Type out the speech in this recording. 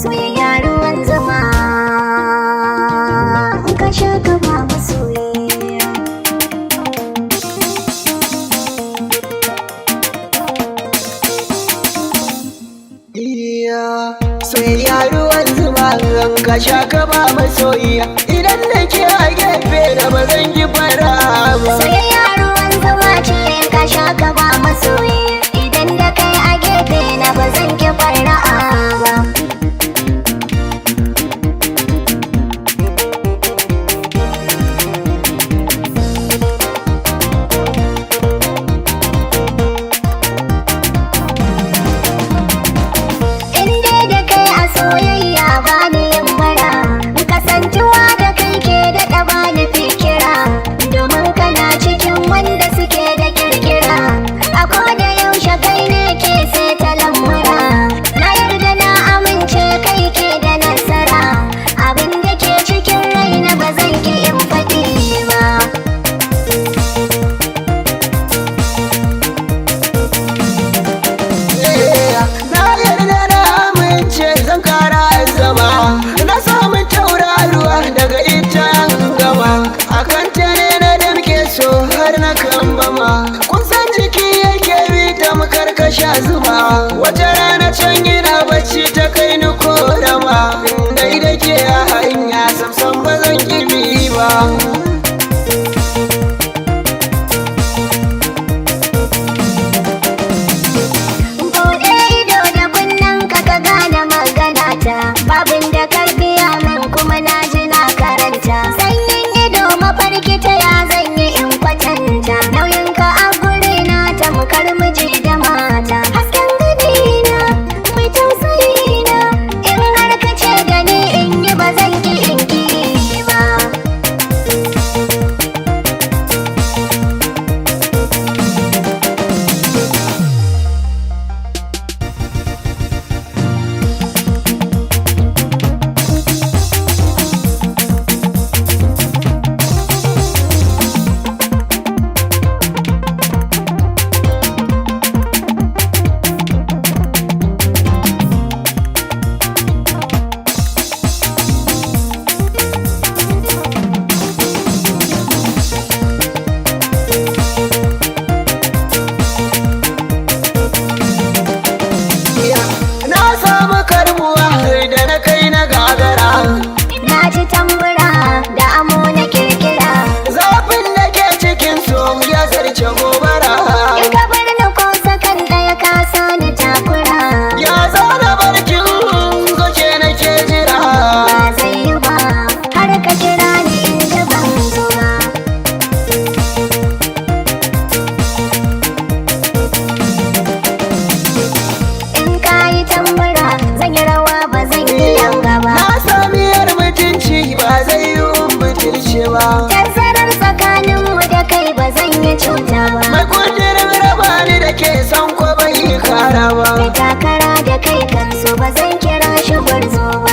Soyayya ruwan zuma, in ka sha ka ba masoyi. Iya, soyayya ruwan zuma, zan ka sha ka ba masoyiya. Idan da ke a gefe da ba zan ki fara ba. Soyayya ruwan zuma ce, in ka sha ka ba masoyi. Idan da kai a gefe na ba zan ki fara'a ba. In dai da kai a soyayya ba ni yin bara, kasancewa da kai ke daɗa ba ni fikira, domin kana cikin wanda suke da kirkira. A koda yaushe kai ne ke saita lamura, na yarda na amince kai ke da nasara. Abin da ke cikin raina ba zan ki in faɗi ba. Na yarda na amince zan kara zama. Na samu tauraruwa daga ita an gama. Akan ta ne na damke so har na kambama. Kun san jiki yake bi ta makarkasha zuma. Wata rana can ina bacci ta kai ni korama. Dai da ke a hanya samsam ba zan ki ba. Buɗe ido da kunnen ka ka gane magana ta, babin da ka biya min kuma na ji na karanta. Sanyin ido mafarki ta ya zan yi in kwatanta, nauyin ka a guri na tamkar miji da mata. Hasken gani na mai tausayi na, in har ka ce da ni in yi ba zan ki in ki ba. Na samu karbuwa da na kai na gagara. Na ji tambura da amo na kirkira. Zafin da ke cikin so ya zarce gobara. In ka bar ni ko sakan ɗaya ka sani takura. Ya zana barkin zoce nake jira. Ba zai yi ba har ka kira ni in ji ban zo ba. In ka yi tambura zan yi rawa ba zan yi yanga ba. Na sami yar mutunci ba zai yi mutunci ba. Tazarar tsakaninmu da kai ba zan yi cuta ba. Mai kudirin raba ni da ke son ko bai yi kara ba. Da takara da kai kansu ba zan kira shi gwarzo ba.